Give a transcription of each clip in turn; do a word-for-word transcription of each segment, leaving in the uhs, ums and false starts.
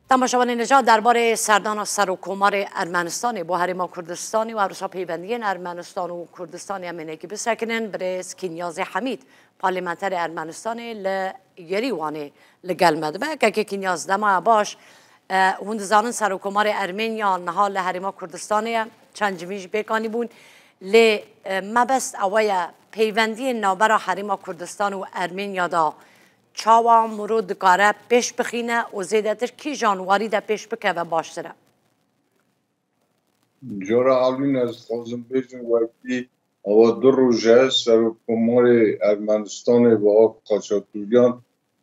Temaşevanên hêja, derbarê serdana Serokkomarê Ermenistanê bo Herêma Kurdistanê û ewrosa peywendiyên Ermenistan û Kurdistanê em ê hinekî bisekinin. Birêz Kinyazê Hemîd, parlamenterê Ermenistanê li Yerîwanê li gel me dibe. Kekê Kinyaz, dema baş. E, hûn dizanin Serokkomarê Ermenya niha li Herêma Kurdistanê ye, çend civîn jî pêk anîbûn. Lê, e, mebest ewe ye, peywendiyên navbera Herêma Kurdistan û Ermenya de çawa miro dikare pêş bixîne û zêdetir kîjan warî de pêş bikeve baştir e? Cara Elîn, ez dixwazim bêjim, wekî ewa du roj e Serokkomarê Ermenistanê Vahap Xaçatûryan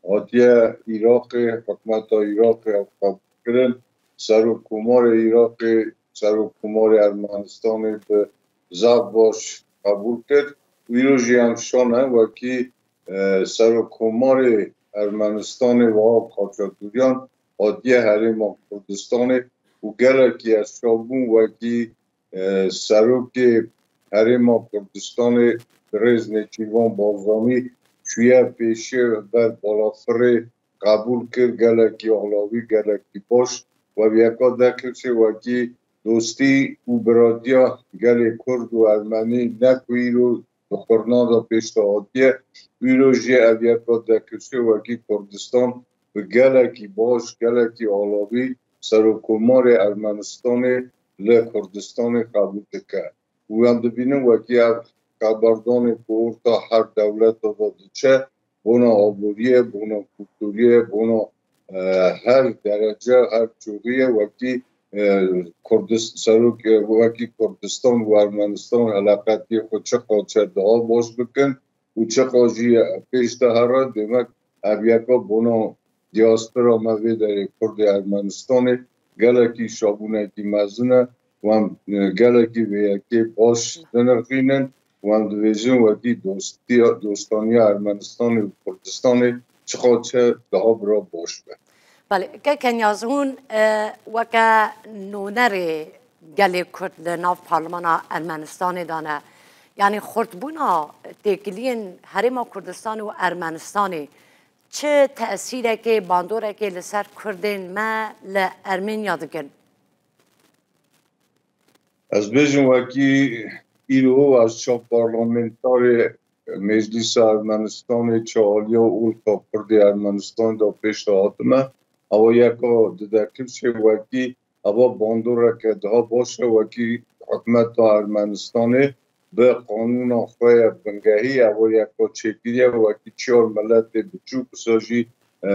hatiye Iraqê, hikûmeta Iraqê ew qebûl kirin. Serokkomarê Iraqê, Serokkomarê Ermenistanê bi zaf baş qebûl kir. Îro jî em şane wekî, e, Serokkomarê Ermenistanê Vahap Xaçatûryan hatiye Herêma Kurdistanê û gelekî ez şa bûm wekî, e, Serokê Herêma Kurdistanê birêz Nêçîrvan Barzanî çûye pêşê ber balafirê qebûl kir, gelekî alawî, gelekî baş. We viyeka dekir çi wekî dostî û biratiya gelê Kurd û Ermenî ne ku îro bi qurnan de pêş de hatiye, îro jî ev yeka dekir çi wekî Kurdistan bi gelekî baş, gelekî alawî Serokkomarê Ermenistanê li Kurdistanê qebûl dike. Û em dibînin wekî ev xeberdanê ku orta her dewleta de diçe, bona aboriyê, bona kulturiyê, bona, e, her derece, her çûriyê wekî, e, Kurdis-, serok, e, wekî Kurdistan û Ermenistan eleqetiyê xwe çiqas çe daha baş bikin û çiqas jî pêş de here, demek ev yeka bona diaspora me vê derê Kurdê Ermenistanê gelekî şabûnekî mezin e û em, e, gelekî vê yekê baş dinirxînin û em dibêjin wekî dostiya, dostaniya Ermenistanê û Kurdistanê çiqas çe daha bira baş be. Belê, kek Kenyaz, hûn, e, weke nûnerê gelê Kurd li nav parlemana Ermenistanê de ne. Yanî xurtbûna têkiliyên Herêma Kurdistan û Ermenistanê çi tesîrekê, bandorekê li ser Kurdên me li Ermenya dikin? Ez bêjim wekî îro ez çar parlamentarê Meclîsa Ermenistanê, çi aliya olka Kurdê Ermenistanê de pêş de hatime. Ewa yeka dide kirçê wekî ewa bandoreke daha baş e, wekî hikûmeta Ermenistanê bi qanûna xwe ye bingehî ewa yeka çêkiriye, wekî çar miletê biçûk, wisa jî, e,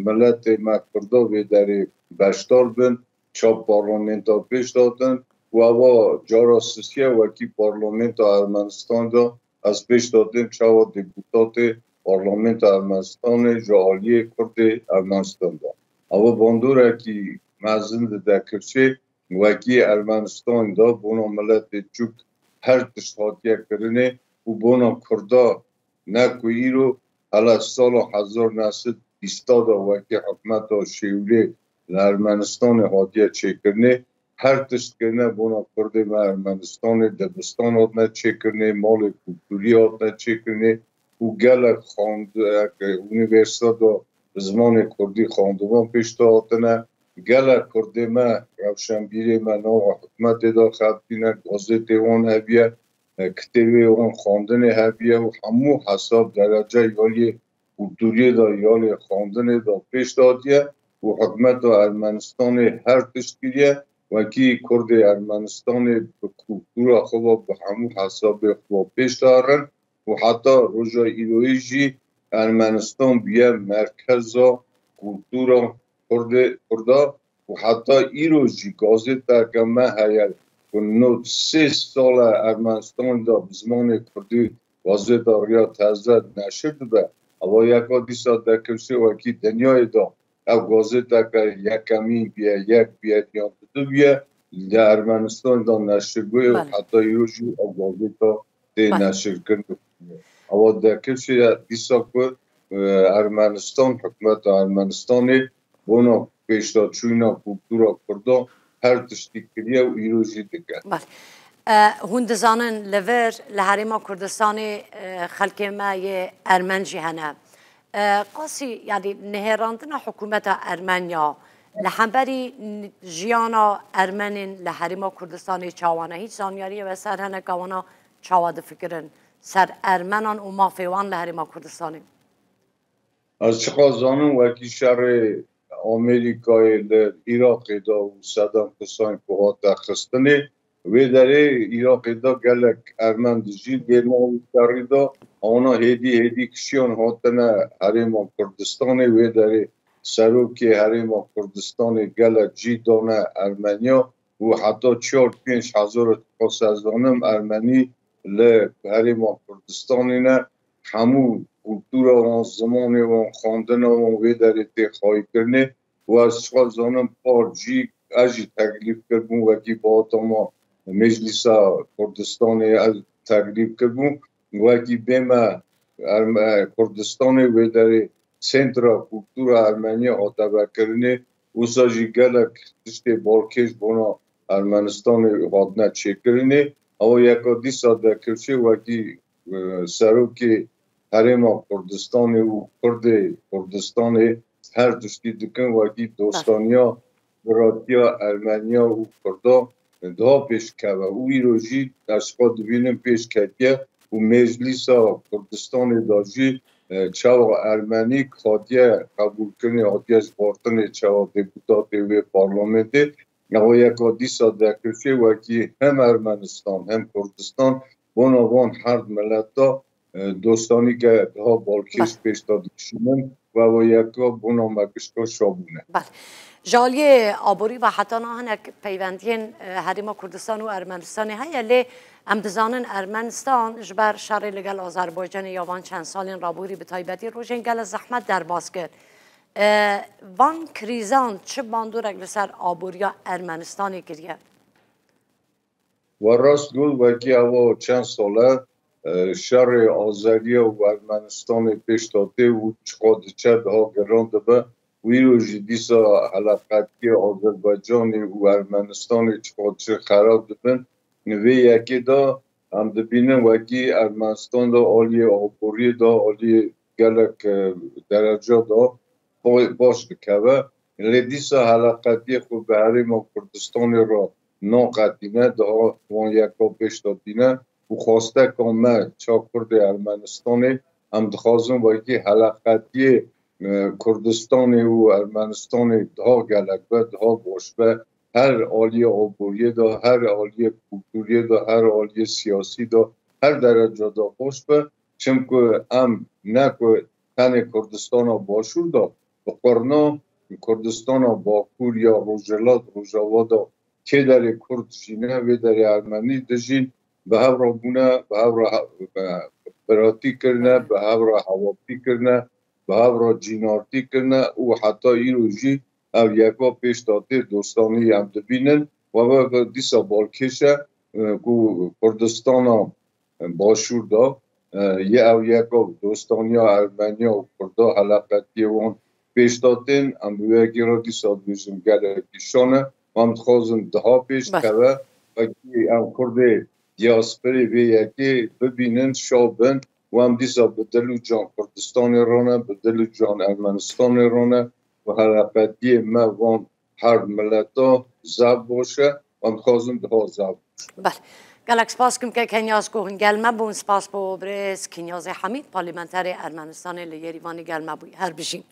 miletê me Kurda vê derê beşdar bin, çav parlamenta pêş datin û ewa cara sisiye wekî parlamenta Ermenistan de ez pêş datim çawa deputatê parlamenta Ermenistanê ji aliyê Kurdê Ermenistan de. Ewa bandorekî mezin dide kirçê wekî Ermenistan de bona miletê çûk her tişt hatiye kirinê û bona Kurda ne ku îro hela sala hezar neh sed bîsta de wekî hikûmeta Şêwlê li Ermenistanê hatiye çêkirinê, her tişt kirine bona Kurdê me Ermenistanê, dibistan hatine çêkirinê, malê kulturî hatine çêkirinê û gelek xand-, unîversîte de bi zimanê kurdî xandivan pêş de hatine. Gelek Kurdê me, rewşenbîrê me nava hikûmetê de xebitîne, gazetê wan hebiye, e, kitêbê wan xwendinê hebiye û hemû hesab derece yaliyê kulturiyê de, yaliyê xwendinê de pêş de hatiye û hikûmeta Ermenistanê her tişt kiriye, wekî Kurdê Ermenistanê bi kultura xwe ve, bi hemû hesabê xwe ve pêş de herin û heta roja îroyê jî Ermenistan bûye merkeza kultura Kurdê, Kurda û heta îro jî gazeteke me heye ku nod sê sal e Ermenistanê de bi zimanê kurdî gazeta Riya Teze neşir dibe. Ewa yeka dîsa dekirçê wekî dinyayê de ev gazeteke yekemîn bûye, yek bûye yan didu bûye, li Ermenistanê de neşir bûye û Belê. heta îro jî ev gazeta tê Belê. neşirkirin. Ewa dekirçê dîsa ku, e, Ermenistan, hikûmeta Ermenistanê bona pêşdaçûyîna kultura Kurda her tiştî kiriye û îro jî dike. Belê. E, hûn dizanin li vir li Herêma Kurdistanê, e, xelkê me yê Ermen jî hene. E, qasî, yanî nihêrandina hikûmeta Ermenya Li hemberî n-, jiyana Ermenên li Herêma Kurdistanê çawan e? Hîç zanyariyê we ser hene ka wana çawa difikirin ser Ermenan û mafê wan li Herêma Kurdistanê? Ez çiqas zanim, wekî şerê Amerîkayê li Iraqê de û Saddam Hussein ku hate xistinê, wê derê Iraqê de gelek Ermen dijîn, lê nav şerî de wana hêdî hêdî kişiyan hatine Herêma Kurdistanê, wê derê serokê Herêma Kurdistanê gelek cî dane Ermeniya û heta çar pênc hezar, çiqas ez zanim, Ermenî li Herêma Kurdistanê ne. Hemû kultura wan, zimanê wan, xwendina wan wê derê tê xayîkirinê û ez çiqas zanim par jî ez jî teklîf kirbûm wekî bihatama Meclîsa Kurdistanê ez teklîf kirbûm wekî bême Erme-, Kurdistanê wê derê Sentra Kultura Ermeniya hate vekirinê. Wisa jî gelek tiştê balkêş bona Ermenistanê hatine çêkirinê. Ewa yeka dîsa dekirçê wekî, e, serokê Herêma Kurdistanê û Kurdê Kurdistanê her tiştî dikin wekî dostaniya, biratiya Ermeniya û Kurda daha pêş keve. Û îro jî ez xwe dibînim pêş ketiye û Meclîsa Kurdistanê de jî, e, çawa Ermenî hatiye qebûlkirinê, hatiye ji bartinê, çawa deputatê wê parlamentê. Ewa yeka dîsa dekirçê wekî hem Ermenistan hem Kurdistan bona van her mileta, e, dostanîke daha balkêş Bes. pêş de dikişînin û ewa yeka bona me gişka şa bûne. Bel. Ji aliyê aborî ve heta niha hinek peywendiyên, e, Herêma Kurdistan û Ermenistanê heye, lê em dizanin Ermenistan ji ber şerê li gel Azerbaycanê ya van çend salên rabûrî, bi taybetî rojên gelek zehmet derbas kir. E, van krîzan çi bandorek li ser aboriya Ermenistanê kiriye? We rast got, wekî ewa çend sal e, e, şerê Azeriya û Ermenistanê pêş de tê û çiqas diçe daha giran dibe. Wî rojî dîsa heleqetiyê Azerbaycanê û Ermenistanê çiqas çi xerab dibin. Li vê yekê de em dibînin wekî Ermenistan de aliyê aboriyê de, aliyê gelek, e, dereca de ba-, baş dikeve. Lê dîsa heleqetiyê xwe bi Herêma Kurdistanê re naqetîne, daha wan yeka pêş de tîne û xwasteka me ça Kurdê Ermenistanê, em dixwazin wekî heleqetiyê, e, Kurdistanê û Ermenistanê daha gelek be, daha baş be, her aliyê aboriyê de, her aliyê kulturiyê de, her aliyê siyasî de, her dereca de baş be. Çimku em ne ku tenê Kurdistana Başûr de, bi qurna Kurdistana Bakur ya Rojhilat, Rojava de kê derê Kurd jîne, wê derê Ermenî dijîn, bi hev re bûne, bi hev re he-, bi, biratî kirine, bi hev re hewapî kirine, bi hev re cînartî kirine û heta îro jî ev yeka pêş de tê, dostanî em dibînin. Û ev dîsa balkêş e, e, ku Kurdistana Başûr de, e, yê ew yeka dostaniya Ermeniya û Kurda heleqetiyê wan pêş de tên. Em bi wê yekê re dîsa dibêjin gelekî şan e. Em dixwazin daha pêş Bes. keve, wekî em Kurdê diasporê vê yekê bibînin, şa bin û em dîsa bi dil û can Kurdistanê re ne, bi dil û can Ermenistanê re ne û heleqetiyê me van her mileta zaf baş e. Em dixwazin daha zaf baş be. Bel. Gelek spas kim ke Kenyaz ku hûn gel me bûn. Spas bo birêz Kinyazê Hemîd, parlamenterê Ermenistanê li Yerîvanê gel me bûyî. Her bijîn.